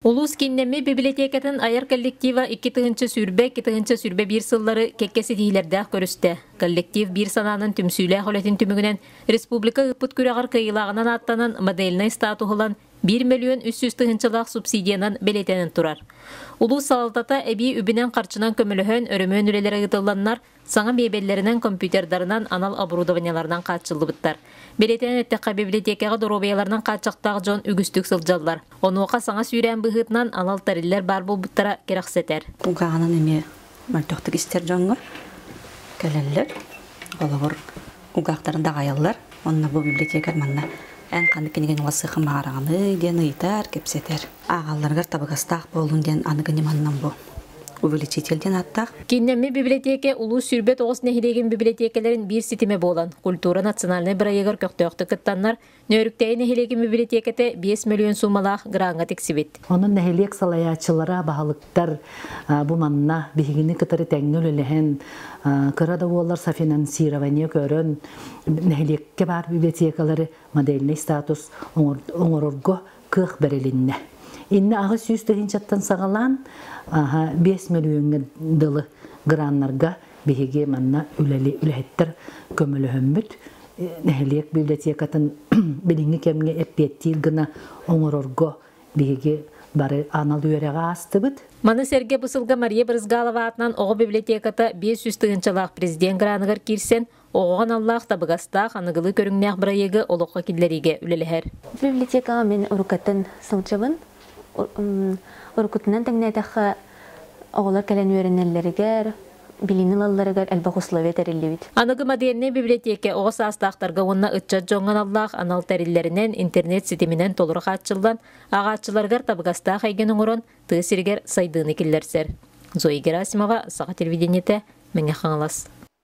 Улуус кииннэммит библиотекатын айар коллектива 2020-2021 сыллары кэккэ ситиһиилэрдээх көрүстэ. Коллектив биир санаанан түмсүүлээх үлэтин түмүгүнэн республика ыыппыт күрэҕэр кыайыылааҕынан ааттанан модельнай статуһулан 1 мөлүйүөн 300 тыһыынчалаах субсидиянан бэлиэтэнэн турар. Улуус салалтата эбии үбүнэн-харчынан көмөлөһөн өрөмүөн үлэлэрэ ыытылланнар Саҥа миэбэллэринэн, компьютердарынан, анал оборудованиеларынан хааччыллыбыттар. Бэлиэтээн эттэххэ, библиотекаҕа доруобуйаларынан хааччахтаах дьон үгүстүк сылдьаллар. Онуоха саҥа сүүрээн быһыытынан анал тэриллэр баар буолбуттара кэрэхсэтэр. Кулгааҕынан эмиэ мөлтөхтүк истэр дьоҥҥо кэлэллэр. Холобур, кулгаахтарын даҕайаллар. Онно бу библиотекарь манна эн ханнык кинигэни уларсыаххын баҕараҕыный диэн ыйытар, кэпсэтэр. Ааҕалларыгар табыгастаах буоллун диэн аныгы ньыманнан бу увеличитель диэн ааттаах. Кииннэммит библиотека улуус 29 нэһилиэгин библиотекаларын биир ситимэ буолан, культура национальнай бырайыагар көхтөөхтүк кыттаннар, Нөөрүктээйи нэһилиэгин библиотеката 5 мөлүйүөн суумалаах граҥҥа тиксибит. Онон нэһилиэк салайааччылара, баһылыктар бу манна биһигини кытары тэҥҥэ үлэлэһэн, кыра да буоллар софинансирование көрөн, нэһилиэккэ баар библиотекалары модельный статус оҥорорго кыах бэрилиннэ. Иннэ 800 тыһыынчаттан саҕалаан 5 мөлүйүөҥҥэ дылы граннарга биһиги манна үлэли үлэһиттэр көмөлөһөммүт нэһилиэк библиотекатын билиҥҥи кэмҥэ эппиэттиир гына оҥорорго биһиги бары анал үөрэҕи аастыбыт. Маны сэргэ бу сылга Мария Брызгалова аатынан оҕо библиотеката 500 тыһыынчалаах президент граныгар киирсэн, оҕоҕо аналлаах табыгастаах аныгылыы көрүҥнээх бырайыагы олоххо киллэриигэ үлэлэһэр. Библиотекаҕа мин уруккаттан сылдьабын. Уруккутунан тэҥнээтэххэ, оҕолор кэлэн үөрэнэллэригэр, билиини ылалларыгар элбэх условия тэриллибит. Аныгы модельнай библиотека оҕо саастаахтарга уонна ыччат дьоҥҥо аналлаах анал тэриллэринэн, интернет ситиминэн толору хааччыллан, ааҕааччыларыгар табыгастаах эйгэни оҥорон, тыа сиригэр сайдыыны киллэрсэр. Зоя Герасимова, Саха телевидениетэ, Мэҥэ Хаҥалас.